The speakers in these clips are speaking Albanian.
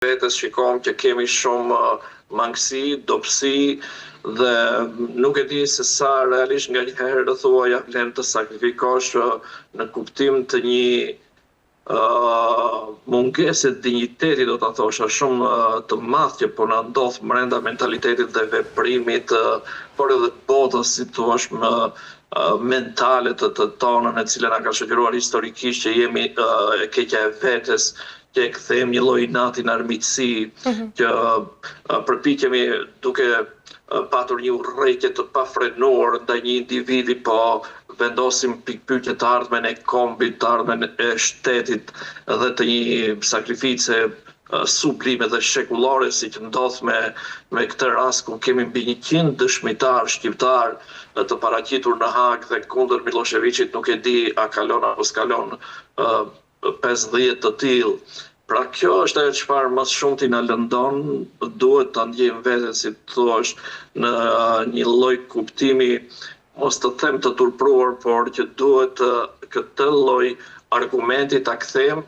Vetes shikojmë që kemi shumë mangësi, dobësi dhe nuk e di se sa realisht nganjëherë do thua ja vlen të sakrifikosh në kuptim të një mungese dinjiteti do ta thosha shumë të madh që po na ndodh mrenda mentalitetit dhe veprimit, por edhe botës si thuash më mentale të të tonën e cila na ka shoqëruar historikisht që jemi e keqja e vetes, që e kthejmë një lloj inati në armiqësi, mm -hmm. që përpiqemi duke patur një urrejtje të pafrenuar ndaj një individi, po vendosim pikëpyetje të ardhmen e kombit, të ardhmen e shtetit dhe të një sakrifice sublime dhe shekullore siç ndodh me me këtë rast ku kemi mbi 100 dëshmitarë shqiptarë të paraqitur në Hagë dhe kundër Millosheviqit nuk e di a kalon apo s'kalon 50 të tillë. Pra kjo është ajo çfarë më së shumti na lëndon, duhet ta ndjejmë veten si të thuash në një lloj kuptimi mos të them të turpruar, por që duhet të këtë lloj argumenti ta kthejmë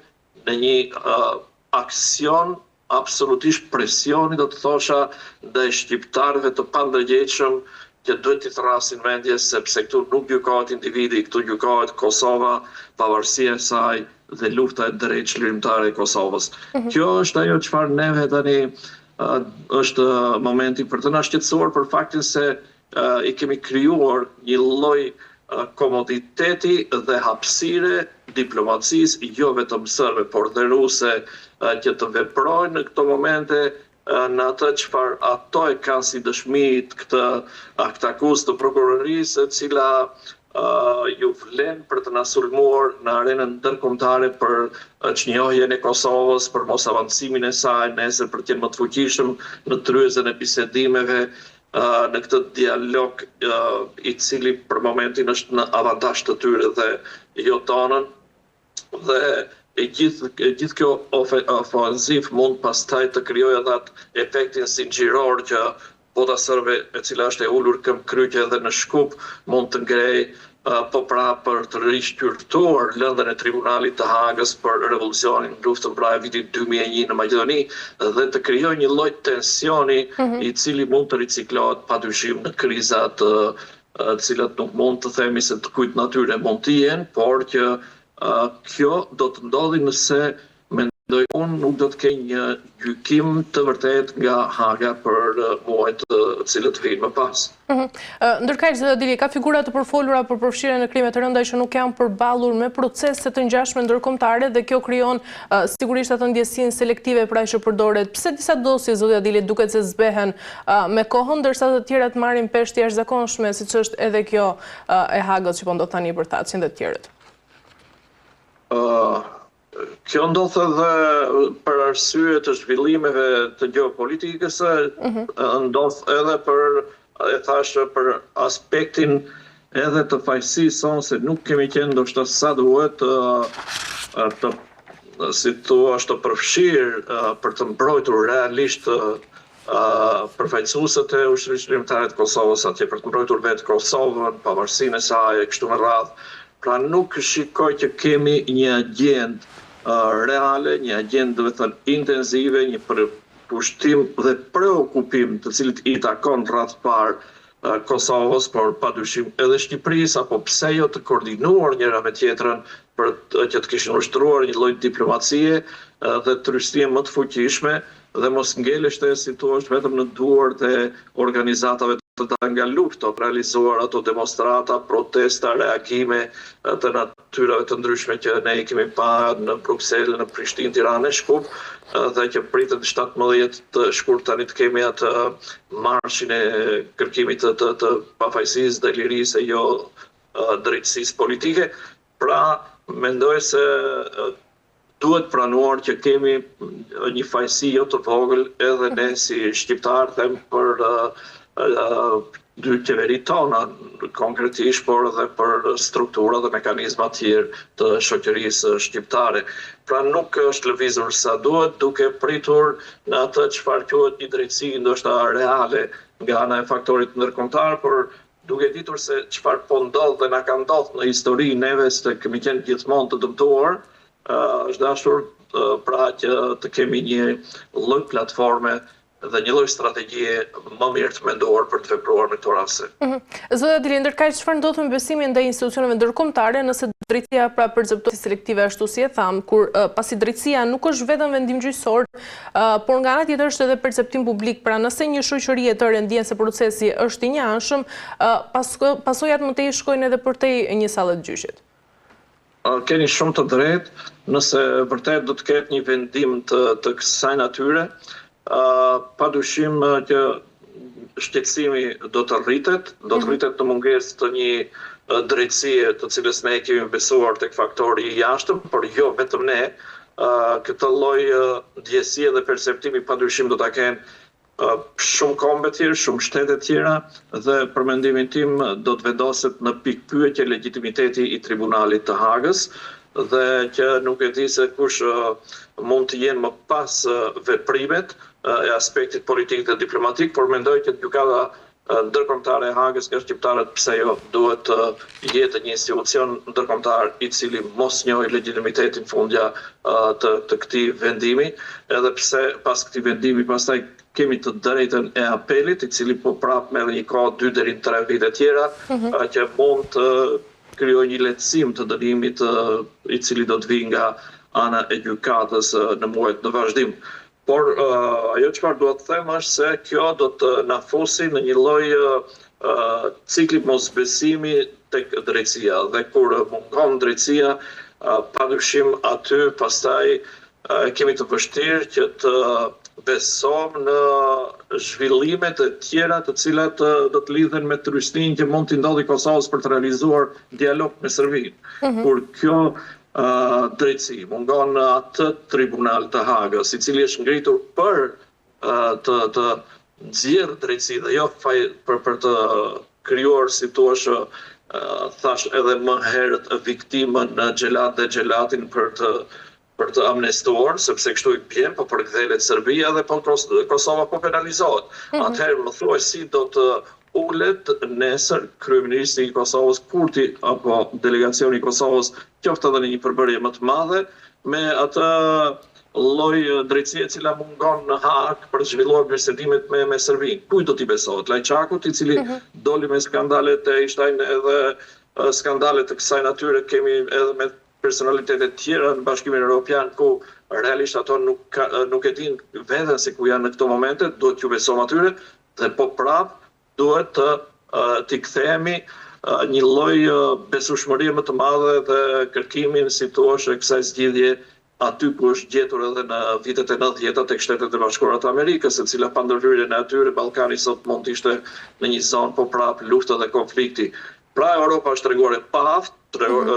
në një uh, aksion absolutisht presioni do të thosha ndaj shqiptarëve të pandërgjegjshëm që duhet t'i thërrasin mendjes sepse këtu nuk gjykohet individi, këtu gjykohet Kosova, pavarësia e saj dhe lufta e drejtë çlirimtare e Kosovës. Mm -hmm. Kjo është ajo çfarë neve tani është momenti për të na shqetësuar për faktin se i kemi krijuar një lloj komoditeti dhe hapësire diplomacisë jo vetëm serbe, por dhe ruse që të veprojnë në këto momente në atë çfarë ato e kanë si dëshmi këtë aktakuzë të prokurorisë e cila ju vlen për të na sulmuar në arenën ndërkombëtare për çnjohjen e Kosovës, për mos avancimin e saj, nesër për të qenë më të fuqishëm në tryezën e bisedimeve në këtë dialog i cili për momentin është në avantazh të tyre dhe jo tonën dhe e gjithë e gjithë kjo ofensivë mund pastaj të krijojë edhe atë efektin zinxhiror që bota serbe e cila është e ulur këmbëkryq edhe në Shkup mund të ngrejë po pra për të rishqyrtuar lëndën e Tribunalit të Hagës për revolucionin, luftën pra e vitit 2001 në Maqedoni dhe të krijojë një lloj tensioni mm -hmm. i cili mund të riciklohet padyshim në kriza të të cilat nuk mund të themi se të kujt natyre mund të jenë, por që kjo do të ndodhi nëse Mendoj unë nuk do të kenë një gjykim të vërtetë nga Haga për muajt të cilët vijnë më pas. Mhm. Ndërkaq, zoti Adili, ka figura të përfolura për përfshirje në krime të rënda që nuk janë përballur me procese të ngjashme ndërkombëtare dhe kjo krijon sigurisht atë ndjesinë selektive pra që përdoret. Pse disa dosje, zoti Adili, duket se zbehen me kohën, ndërsa të tjerat marrin peshë të jashtëzakonshme, siç është edhe kjo e Hagës që po ndodh tani për Thaçin dhe të tjerët? Kjo ndodh edhe për arsye të zhvillimeve të gjeopolitikës, mhm. ndodh edhe për, e thashë, për aspektin edhe të fajësisë sonë se nuk kemi qenë ndoshta sa duhet të, të si thua, të përfshirë për të mbrojtur realisht përfaqësuesit e Ushtrisë Çlirimtare të Kosovës atje për të mbrojtur vetë Kosovën, pavarësinë e saj e kështu me radhë. Pra nuk shikoj që kemi një agjendë reale, një agjendë domethënë intensive, një përkushtim dhe preokupim të cilit i takon radhë të parë Kosovës, por padyshim edhe Shqipërisë, apo pse jo të koordinuar njëra me tjetrën për që të kishin ushtruar një lloj diplomacie dhe trysnie më të fuqishme dhe mos ngeleshte si thua vetëm në duart e organizatave të dala nga lufta, të realizuar ato demonstrata, protesta, reagime të natyrave të ndryshme që ne i kemi pa në Bruksel, në Prishtinë, Tiranë e Shkup dhe që pritet 17 të shkurt tani të kemi atë marshin e kërkimit të, të, të pafajësisë dhe lirisë e jo drejtësisë politike. Pra, mendoj se duhet pranuar që kemi një fajësi jo të vogël edhe ne si shqiptarë them për dy qeveritë tona konkretisht, por edhe për struktura dhe mekanizma tjerë të shoqërisë shqiptare. Pra nuk është lëvizur sa duhet, duke pritur në atë çfarë quhet një drejtësi ndoshta reale nga ana e faktorit ndërkombëtar, por duke ditur se çfarë po ndodh dhe na ka ndodhur në histori neve se kemi qenë gjithmonë të dëmtuar, është dashur pra që të kemi një lloj platforme dhe një lloj strategjie më mirë të menduar për të vepruar në këto raste. Mhm. Zoti Adili, ndërkaq çfarë ndodh me besimin ndaj institucioneve ndërkombëtare nëse drejtësia pra perceptohet si selektive ashtu si e thamë, kur pasi drejtësia nuk është vetëm vendim gjyqësor, por nga ana tjetër është edhe perceptim publik, pra nëse një shoqëri e tërë ndjen se procesi është i njëanshëm, pasojat më tej shkojnë edhe përtej një salle të gjyqit. Keni shumë të drejtë, nëse vërtet do të ketë një vendim të të kësaj natyre, pa dyshim që shqetësimi do të rritet, do të mhm. rritet në mungesë të një drejtësie të cilës ne kemi besuar tek faktori i jashtëm, por jo vetëm ne, këtë lloj ndjesie dhe perceptimi pa dyshim do ta kenë shumë kombe tjera, shumë shtete tjera dhe për mendimin tim do të vendoset në pikëpyetje legjitimiteti i Tribunalit të Hagës dhe që nuk e di se kush mund të jenë më pas veprimet e aspektit politik dhe diplomatik, por mendoj që gjykata Ndërkombëtare e Hagës nga shqiptarët pse jo duhet të jetë një institucion ndërkombëtar i cili mos njohë legjitimitetin fundja të të këtij vendimi edhe pse pas këtij vendimi pastaj kemi të drejtën e apelit i cili po prapë merr një kohë 2 deri në 3 vite tjera mm -hmm. që mund të krijojë një lehtësim të dënimit i cili do të vijë nga ana e gjykatës në muajt në vazhdim. Por ajo çfarë dua të them është se kjo do të na fusi në një lloj cikli mosbesimi tek drejtësia dhe kur mungon drejtësia, padyshim aty pastaj kemi të vështirë që të besojmë në zhvillimet e tjera të cilat do të lidhen me trysninë që mund t'i ndodhi Kosovës për të realizuar dialog me Serbinë. Mhm. Kur kjo drejtësi, mungon në atë tribunal të Hagës, i cili është ngritur për të të nxjerrë drejtësi dhe jo faj për për të krijuar si thua thash edhe më herët viktimën në xhelat dhe xhelatin për të për të amnestuar, sepse kështu i bjen, po përkëdhelet Serbia dhe po Kosova po penalizohet. Mm -hmm. Atëherë më thuaj si do të ulet nesër kryeministri i Kosovës Kurti apo delegacioni i Kosovës, qoftë edhe në një përbërje më të madhe, me atë lloj drejtësie e cila mungon në Hagë për të zhvilluar bisedimet me me Serbinë. Kujt do t'i besohet? Lajçakut, i cili mm -hmm. doli me skandalet e Epstein edhe skandale të kësaj natyre kemi edhe me personalitete të tjera në Bashkimin Europian ku realisht ato nuk ka, nuk e dinë veten se ku janë në këto momente, duhet t'ju besojmë atyre, Dhe po prapë duhet të t'i kthehemi një lloj besueshmërie më të madhe dhe kërkimin, si thua, e kësaj zgjidhje aty ku është gjetur edhe në vitet e 90-ta tek Shtetet e Bashkuara të Amerikës, e cila pa ndërhyrjen e atyre Ballkani sot mund të ishte në një zonë po prapë lufte dhe konflikti. Pra Europa është treguar e paaftë, mhm.